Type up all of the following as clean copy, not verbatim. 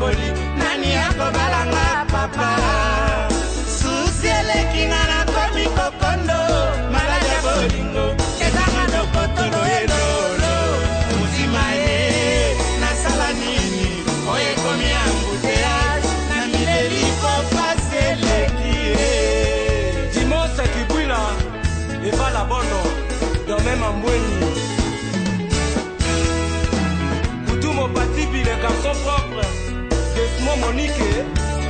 nakoli, nani akobala nga papa? Susi eleki nga, nakomi kokondo, maladi ya bolingo ezanga dokotolo elolo mozima ye, nasala nini? Oyo ekomi embouteillage na mileli po pasi eleki ye. Dimosa Kibwila, Eva Labono, Dome Mambweni. Kutumo Patibi, le garçon propre, Desmond Monique,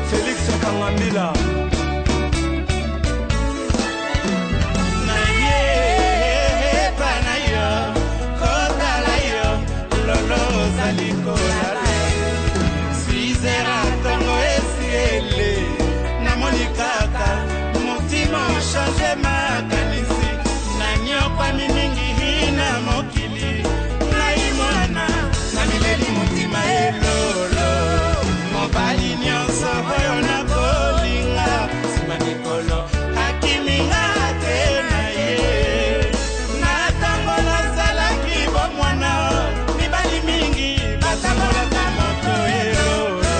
Félix Kangambila. Nayepa na yo kotala yo lolo ozali kolala sizera ntongo esi ele, namoni kaka motima ochange makanisi, nanyokwami mingi na mokili, ngai mwana na mileli motima elolo, mobali nyonso oyo nakolinga nsima mikolo akiminga te na ye. Na ntango nazalaki bomwana, mibali mingi batambolaka moto elolo,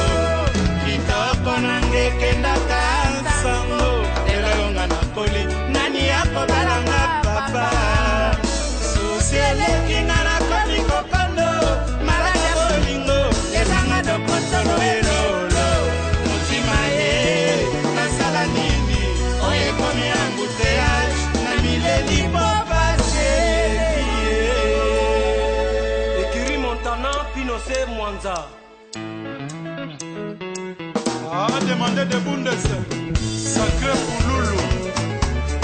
kitoko nanga ekendaka nsango, lelo yonga nakoli, nani akobalanga papa? Susi eleki nga, nakomi kokondo, maladi ya bolingo ezanga dokotolo elolo motima ye, nasala nini? Oyo ekomi embouteillage na mileli po pasi eleki ye. Ekiri Montana, Pinose Mwanza. Ah, demandez de Bundes. Sacré Pouloulou.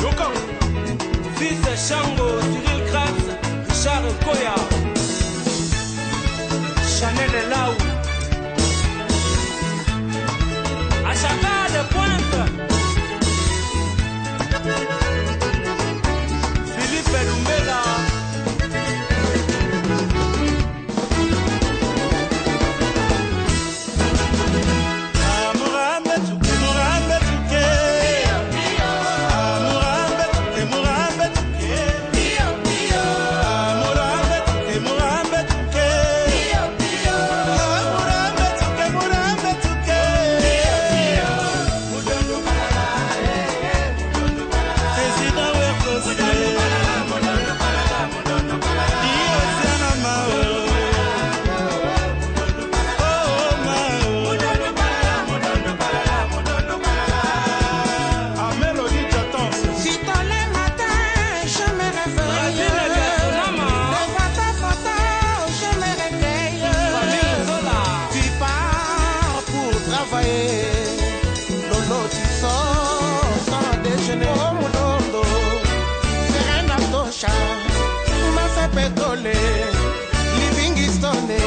Yoka. Fils Shango, Cyril Krebs, Richard Koya. Chanel Lau. Achaka de Pointe. Philippe Lumbela. Ah, Murambe tuke, Murambe tuke. Ah, Murambe tuke, Murambe tuke. Ah, Murambe tuke, Murambe tuke. Ah, Murambe tuke, Murambe tuke. Président Werkose. Diosiana Mao. Oh, Mao. Ah, Mélodie Jatance. Sitôt le matin, je me réveille. Brazil Gasonama. Devant ta photo, je me réveille. Famille Zola. Tu pars pour travailler. Lolo, tu sors sans déjeuner. Oh, Mulondo, Serena Tosha, Massa Pétrole, Livingstone.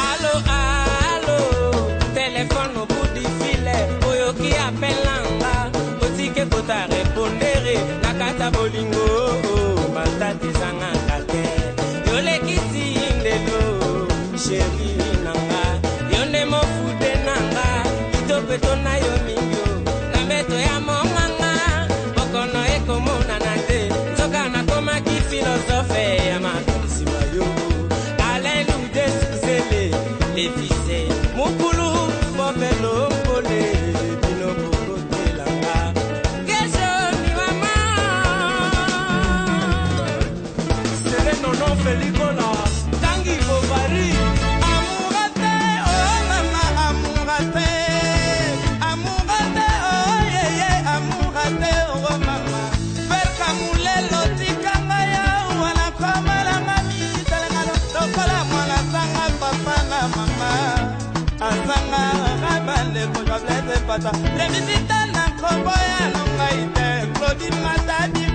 Allo, allo, telefone au bout du filet, oyoki appel nanga, otike kota répondere, na kati ya bolingo, matata ezangaka te. Yolekisi ndelo, chéri nanga, yo nde mofude nanga, kitoko etona yo mingi, na mbeto ya monganga, bokono ekomonana te, nzoka nakomaki filosofe ya makanisi mayo. Alain Lude Suzele, Levise, Mukulu, Bobelo, Mpole, bino bokotelanga. Kesho ni mama. Sele Nono Felicola. Tangi Bovary. Amourate, oh mama, amourate, amourate, oh yeah yeah, amourate, oh mama. Perka mulelo tikanga ya wana komalanga mitelengano lokola mwana azanga papa na mama, azanga bandeko jwa Blaise Pata revisite na nkombo ya longai te Claudine Matadi.